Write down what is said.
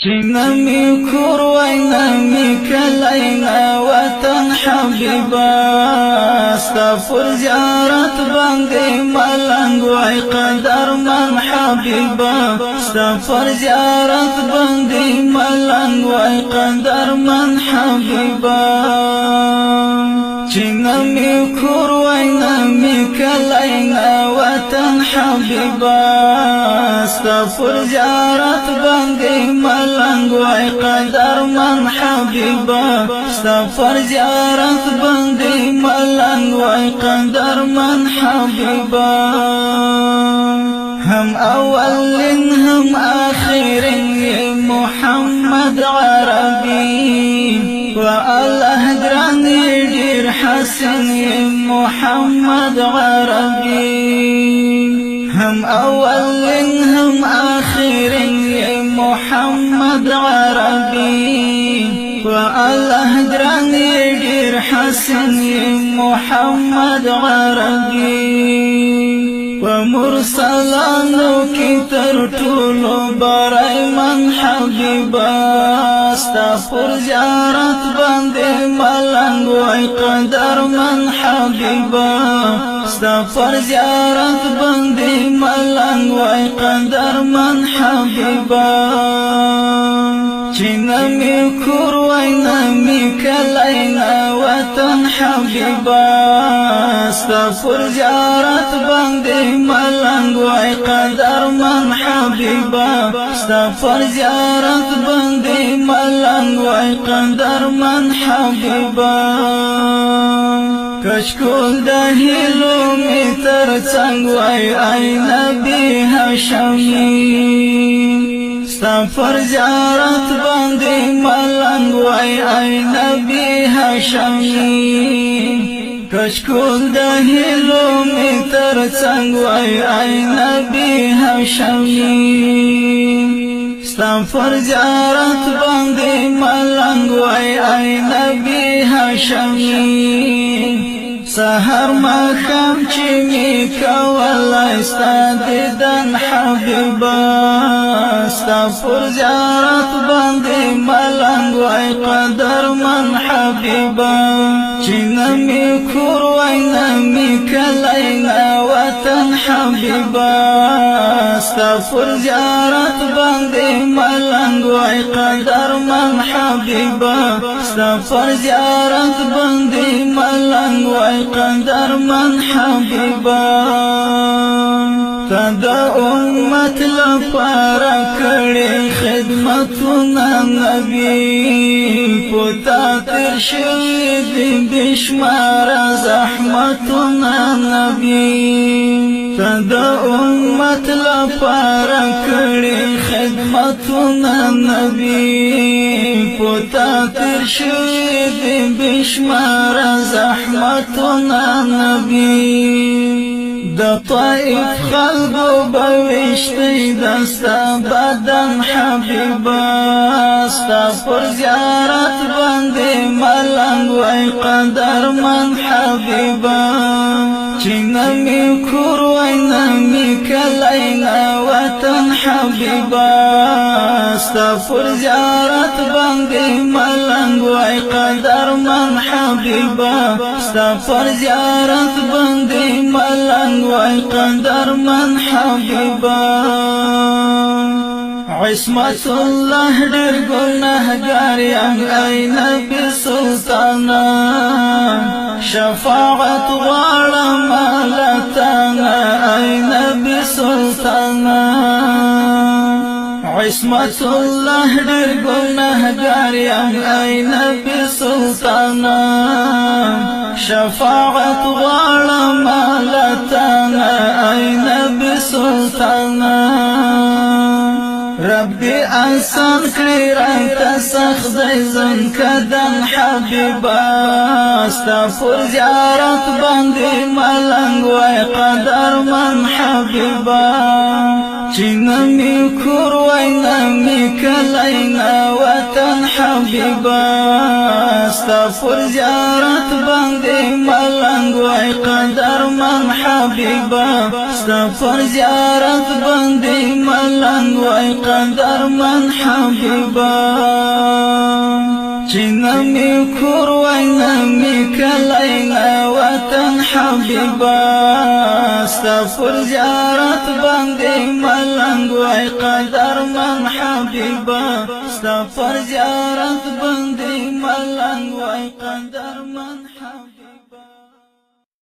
چې نه مې کور وای، نه مې کلی، نه وطن حبیبه، ستا پر زیارت باندې ملنګ وای قدر من حبیبه، ستا پر زیارت باندې ملنګ وای قدر من حبیبه. چې نه مې کور وای، نه مې کلی، نه وطن حبیبه، ستا پر زیارت باندې ملنګ وای قدر من حبیبه، ستا پر زیارت باندې ملنګ وای قدر من حبیبه. هم اولین هم آخرین محمد عربي، والله ګران ډیر حسن محمد عربي. هم اولین هم آخرین محمد عربي، والله ګران ډیر حسن محمد عربي. ومرسلانو کې تر ټولو برای من حبیبا، ستا پر زیارت باندې ملنګ وای قدر من حبیبا، ستا پر زیارت باندې ملنګ وای قدر من حبیبا. چې نه مې کور وای، نه مې کلی، نه وطن حبیبا، ستا پر زیارت باندې ملنګ وای قدر من حبیبا، ستا پر زیارت باندې ملنګ وای قدر من حبیبا. کشکول د هیلو می تر څنګ وای ای نبی هاشمي، ستا پر زیارت باندې ملنګ وای ای نبی هاشمي. کشکول د هیلو می تر څنګ وای ای نبی هاشمي، ستا پر زیارت باندې ملنګ وای ای نبی هاشمي. سحر ماښام چې می کولای ستا دیدن حبیبا، ستا پر زیارت باندې ملنګ وای قدر من حبیبا. چې نه مې کور وای، نه مې کلی، نه وطن حبیبا، ستا پر زیارت باندې ملنګ وای قدر من حبیبا، ستا پر زیارت باندې ملنګ وای قدر من حبیبا. تا د امت لپاره کړې خدمتونه نبی، پتا تر شوي دي بشمار زحمتونه نبی. تا د امت لپاره کړې خدمتونه نبی، پتا تر شوي دي بشمار زحمتونه نبی. د طائف خلقو بوشتی دستا بدن حبیبا، ستا پر زیارت باندې ملنګ وای قدر من حبیبا. چې نه مې کور وای، نه مې کلی، نه وطن حبیبا، ستا پر زیارت باندې ملنګ وای قدر من حبیبا، ستا پر زیارت باندې ملنګ وای قدر من حبیبا. عصمت الله ډېر ګناهګار یم ای نبی سلطانا، شفاعت غواړم لتانا ای نبی سلطانا. عصمت الله ډېر ګناهګار یم ای نبی سلطانا، شفاعت غواړم لتانا ای نبی سلطانا. ربي آسان کړی راته سخت دی زن کدن حبیبا، ستا پر زیارت باندې ملنګ وای قدر من حبیبا. چې نه مې کور وای، نه مې کلی، نه وطن حبیبا، ستا پر زیارت باندې ملنګ وای قدر من حبیبا، ستا پر زیارت باندې ملنګ وای قدر من حبیبا. چې نه مې کور وای، نه مې کلی، نه وطن حبیبا، ستا پر زیارت باندې ملنګ وای قدر من حبیبا، ستا پر زیارت باندې ملنګ وای قدر من حبیبا.